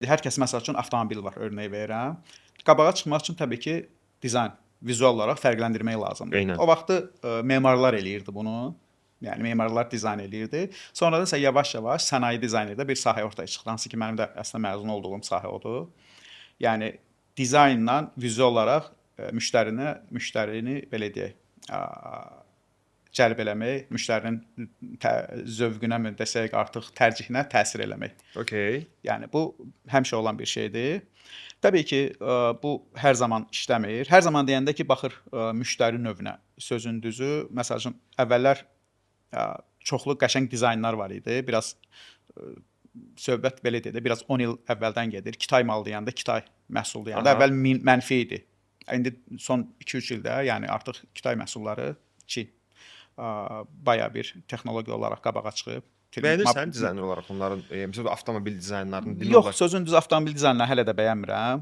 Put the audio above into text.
Hər kəs, məsəl üçün, avtomobil var, örnək verirəm. Qabağa çıxmaq üçün təbii ki, dizayn, vizual olaraq fərqləndirmək lazımdır. O vaxtı memarlar eləyirdi bunu. Yəni memarlar dizayn eləyirdi. Sonradan isə yavaş-yavaş sənaye dizaynı da bir sahə ortaya çıxdı. Hansı ki, mənim də əslində məzun olduğum sahə odur. Yəni dizaynla vizual olaraq müştərini belə deyək, cəlb eləmək, müştərinin zövqünə mi desək artıq, tərcihinə təsir eləmək. Yəni bu həmişə olan bir şeydir. Təbii ki, bu hər zaman işləmir. Hər zaman deyəndə ki, baxır müştəri növünə. Sözün düzü, məsəl üçün, əvvəllər çoxlu qəşəng dizaynlar var idi. Biraz söhbət belə deyək də, biraz 10 il əvvəldən gedir. Kitay malı deyəndə, Kitay məhsul deyəndə əvvəl mənfi idi. İndi son 2-3 ildə, yəni artıq Kitay məhsulları, Çin bayağı bir texnologiya olaraq qabağa çıxıb. Bəyənirsən dizayn olaraq onların, məsələn, avtomobil dizaynlarını demək Yox, olar? Sözün düzü, avtomobil dizaynını hələ də bəyənmirəm.